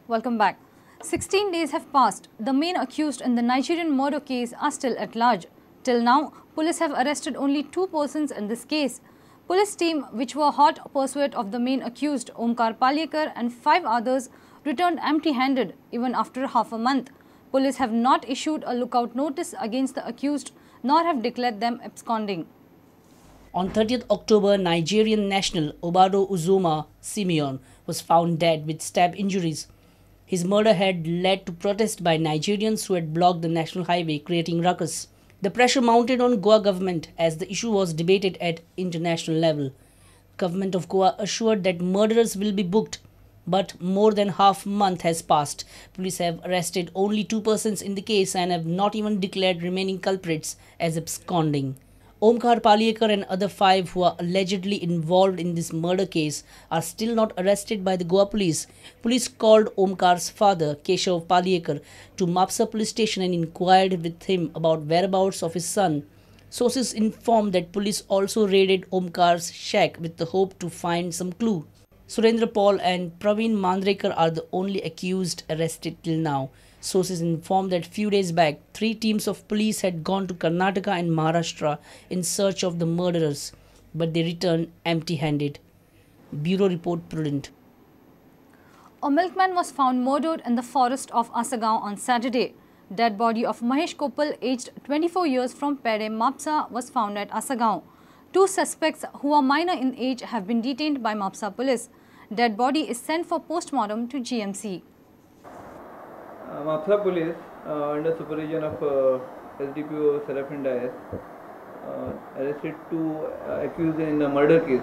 Welcome back. 16 days have passed. The main accused in the Nigerian murder case are still at large. Till now, police have arrested only 2 persons in this case. Police team, which were hot pursuit of the main accused, Omkar Palyekar and 5 others, returned empty-handed even after half a month. Police have not issued a lookout notice against the accused nor have declared them absconding. On 30th October, Nigerian national Obado Uzoma Simeon was found dead with stab injuries. His murder had led to protests by Nigerians who had blocked the national highway, creating ruckus. The pressure mounted on Goa government as the issue was debated at international level. Government of Goa assured that murderers will be booked, but more than half a month has passed. Police have arrested only 2 persons in the case and have not even declared remaining culprits as absconding. Omkar Palyekar and other 5 who are allegedly involved in this murder case are still not arrested by the Goa police. Police called Omkar's father, Keshav Palyekar, to Mapsa police station and inquired with him about whereabouts of his son. Sources informed that police also raided Omkar's shack with the hope to find some clue. Surendra Paul and Praveen Mandrekar are the only accused arrested till now. Sources informed that few days back, 3 teams of police had gone to Karnataka and Maharashtra in search of the murderers, but they returned empty-handed. Bureau Report, Prudent. A milkman was found murdered in the forest of Asagaon on Saturday. Dead body of Mahesh Kopal, aged 24 years from Pere Mapsa, was found at Asagaon. 2 suspects who are minor in age have been detained by Mapsa police. Dead body is sent for postmortem to GMC. Mapsa police, under supervision of SDPO Serafin Dias, arrested 2 accused in a murder case.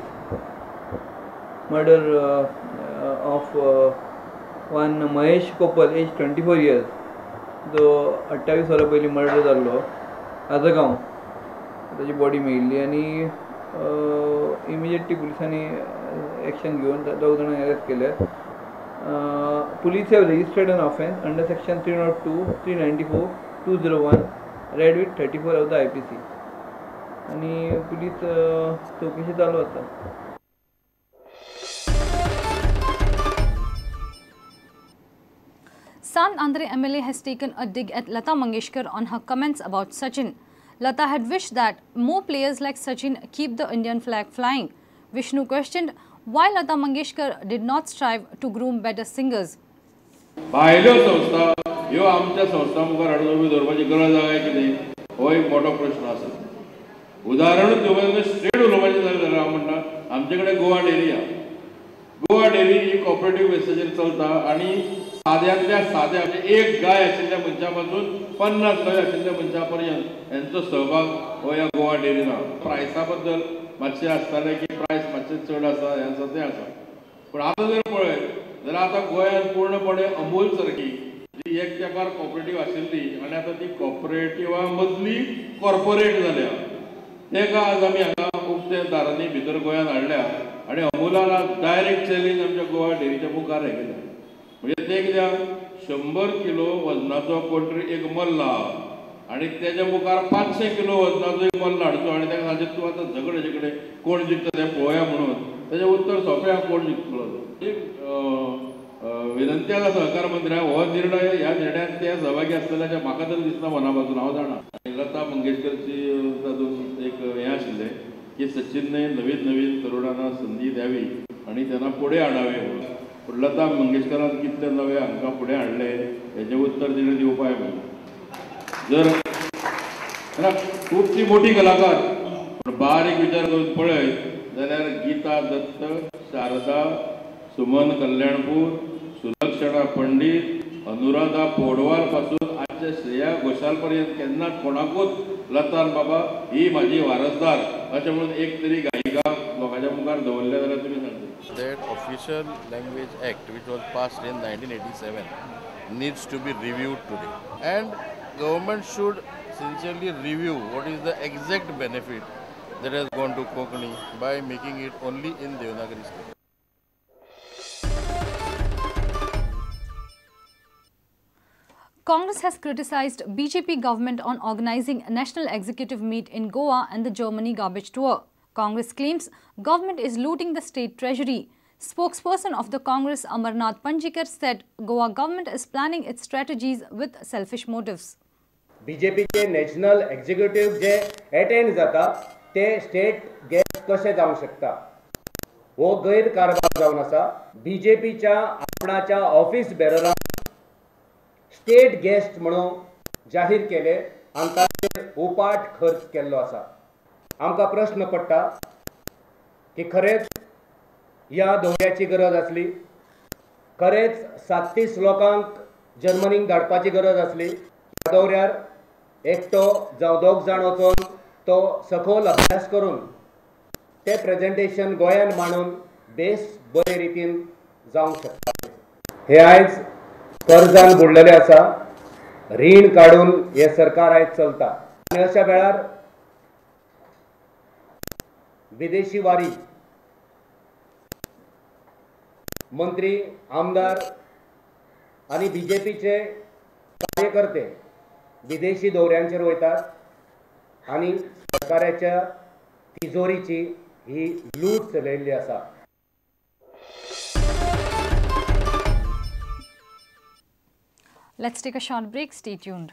Murder of one Mahesh Kopal, aged 24 years, जो 28 वरां पयलीं murder जाल्लो आजगांव, ताची body मेळिल्ली आनी immediately पुलिसांनी action घेवन दोग जाणांक अरेस्ट केले. Police have registered an offence under section 302, 394, 201 read with 34 of the IPC आनी पुलीस चवकशी चालू आसा. Sant Andre MLA has taken a dig at Lata Mangeshkar on her comments about Sachin. Lata had wished that more players like Sachin keep the Indian flag flying. Vishnu questioned why Lata Mangeshkar did not strive to groom better singers. भायल्यो संस्था ह्यो आमच्या संस्था मुखार हाडून उबी दवरपाची गरज आसा काय कितें हो एक मोठो प्रश्न आसा. उदाहरणूच दिवपाचें स्ट्रेट उलोवपाचें जालें जाल्यार हांव म्हणटा आमचे कडेन गोवा डेअरी आसा. गोवा डेअरी ही कॉपरेटीव बेसिसाचेर चलता आनी साद्यांतल्या साद्या म्हणजे एक गाय आशिल्ल्या मनशा पासून 50 गाय आशिल्ल्या मनशा पर्यंत हेंचो सहभाग हो ह्या गोवा डेअरीन आसा. प्रायसा बद्दल मातशें आसतालें की प्रायस मातशें चड आसा हें आसा तें आसा, पूण आतां जर पळयत जाल्यार आतां गोंयांत पूर्णपणे अमूल सारकी जी एक तेंपार कॉपरेटीव आशिल्ली आनी आतां ती कॉपरेटिवा मदली कॉर्पोरेट जाल्या, ताका आज आमी हांगा उक्त्या दारांनी भितर गोंयांत हाडल्या आनी अमुलान आज डायरेक्ट चॅलेंज आमच्या गोवा डेअरीच्या मुखार हें केलें. म्हणजे तें कित्याक 100 किलो वजनाचो कोण तरी एक मल्ल आहा आनी तेज्या मुखार 500 किलो वजनाचो एक मल्ल हाडचो आनी ताका सांगचें तूं आतां झगड हेजे कडेन कोण जिखता तें पळोवया म्हणून, तेजें उत्तर सोंपें आहा कोण जिखतलो. विनंती आसा सहकार मंत्र्यांक हो निर्णय ह्या निर्णयान ते सहभागी आसतले अशें म्हाका तरी दिसना मना पासून, हांव जाणा. लता मंगेशकरची तातूंत एक हें आशिल्लें की सचिनने नवीन नवीन तरुणांना संदी द्यावी आनी त्यांना फुडें हाडावे म्हणून, पूण लता मंगेशकरान कितले नवे हांकां फुडें हाडले हेजें उत्तर तिणें दिवपाक म्हणून. जर खूब ती मोठी कलाकार, पूण बारीक विचार करून पळयत जाल्यार गीता दत्त, शारदा, सुमन कल्याणपूर, सुलक्षणा पंडीत, अनुराधा पोडवाल पासून आजच्या श्रेया घोषाल पर्यंत केन्नाच कोणाकूच लतान बाबा ही माझी वारसदार अशें म्हणून एक तरी गायिका लोकांच्या मुखार दवरल्या जाल्यार तुमी सांगता. That Official Language Act, which was passed in 1987, needs to be reviewed today. And government should sincerely review what is the exact benefit that has gone to Konkani by making it only in Devanagari script. Congress has criticized BJP government on organizing a national executive meet in Goa and the Germany garbage tour. Congress claims government is looting the state treasury. Spokesperson of the Congress Amarnath Panjikar said Goa government is planning its strategies with selfish motives. बीजेपीचे national executive J attend जाता ते state guest कशे जावंक शकता हो गैरकारभार जावन आसा. बीजेपीच्या आपणाच्या office बेररांक state guest म्हणून जाहीर केले आनी ताचेर उपाट खर्च केल्लो आसा. आमकां प्रश्न पडटा की खरेंच ह्या दौऱ्याची गरज आसली? खरेंच 37 लोकांक जर्मनीक धाडपाची गरज आसली? ह्या दौऱ्यार एकटो जावं दोग जाण वचून तो सखोल अभ्यास करून ते प्रेजेंटेशन गोंयान मांडून बेस बरे रितीन जावंक शकता. हे आयज कर्जान बुडलेले आसा, रीण काडून हे सरकार आयज चलता आनी अशा वेळार विदेशी वारी मंत्री, आमदार आनी बीजेपीचे कार्यकर्ते विदेशी दौऱ्यांचेर वयतात आनी सरकाराच्या तिजोरीची ही लूट चलयल्ली आसा. Let's take a short break. Stay tuned.